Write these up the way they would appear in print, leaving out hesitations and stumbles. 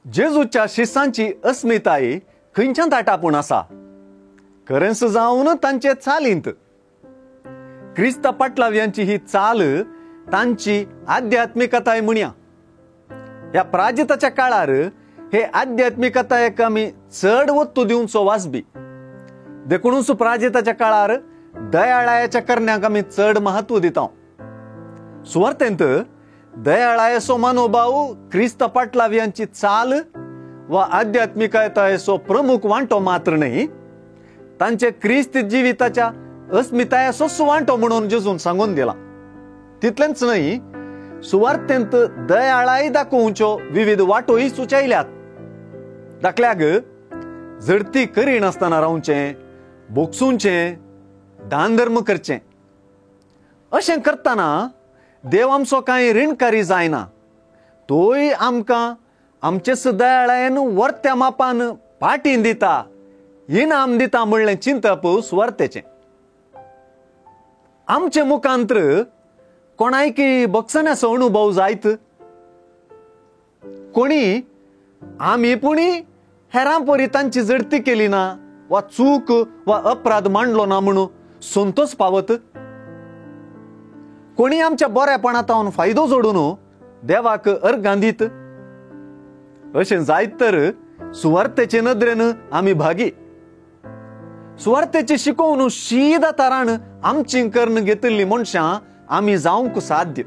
जेजूच्या शिसांची अस्मिताय खंयच्यान आटापून आसा? खरेंच जावन तांचे चालींत. क्रिस्ता पाटलाव्यांची ही चाल तांची आध्यात्मिकताय म्हणया. ह्या प्राजिताच्या काळार हे आध्यात्मिकतायेक आमी चड वत्तू दिवचो वाजबी. देखूनच प्राजिताच्या काळार दयाळायाच्या करण्यांक आमी चड महत्व दिता. सुवार्थेंत दयाळायेचो मनोभाव क्रिस्त पाटलाव्यांची चाल वा आध्यात्मिकतायेचो प्रमुख वांटो मात्र न्हय, तांचे क्रिस्त जिविताच्या अस्मितायेचोच वांटो म्हणून जेजून सांगून दिला. तितलेंच न्हय, सुवार्थेंत दयाळाय दाखोवच्यो विविध वाटोय सुचयल्यात. दाखल्याक झडती करिनासतना रावचें, भोगसुचें, दान धर्म करचें. अशें करतना देव आमचो कांय रिणकारी जायना, तोय आमकां आमचेच दयाळायेन वर्त्या मापान पाटीन दिता, इनाम दिता म्हणलें चिंतप सुवार्थेचें. आमचे मुखांत्र कोणायकी बक्षण्याचो अनुभव जायत, कोणी आमी पुणी हेरां परी तांची झडती केली ना वा चूक वा अपराध मांडलो ना म्हणून संतोष पावत, कोणी आमच्या बऱ्यापणांत फायदो जोडून देवाक अर्गां दीत. अशें जायत तर सुवार्थेचे नदरेन आमी भागी. सुवार्थेची शिकोवन शीदा तारान आमची कर्ण घेतिल्ली मनशां आमी जावंक साध्य.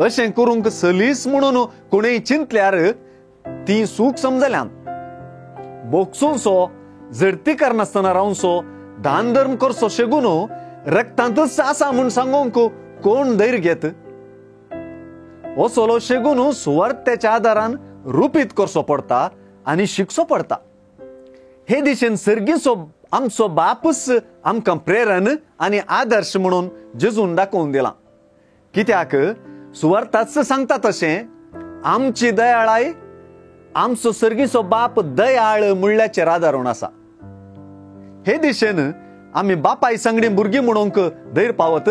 अशें करूंक सलीस म्हणून कोणीय चिंतल्यार ती सूख समजल्यान. बोगसोनसो, झडती करनासतना रावनसो, दान धर्म करचो शेगून रक्तांतच आसा म्हूण सांगूंक कोण धैर्य घेत? असलो शेगून सुवार्थेच्या आदारान रुपीत करचो पडटा आनी शिकचो पडटा. हे दिशेन सर्गीचो आमचो बापूच आमकां प्रेरण आनी आदर्श म्हणून जेजून दाखोवन दिला. कित्याक सुवार्थाच सांगता तशें आमची दयाळाय आमचो सर्गीचो बाप दयाळ म्हणल्याचेर आदारून आसा. हे दिशेन आमी बापाय सांगणी भुरगीं म्हणूंक धैर्य पावत.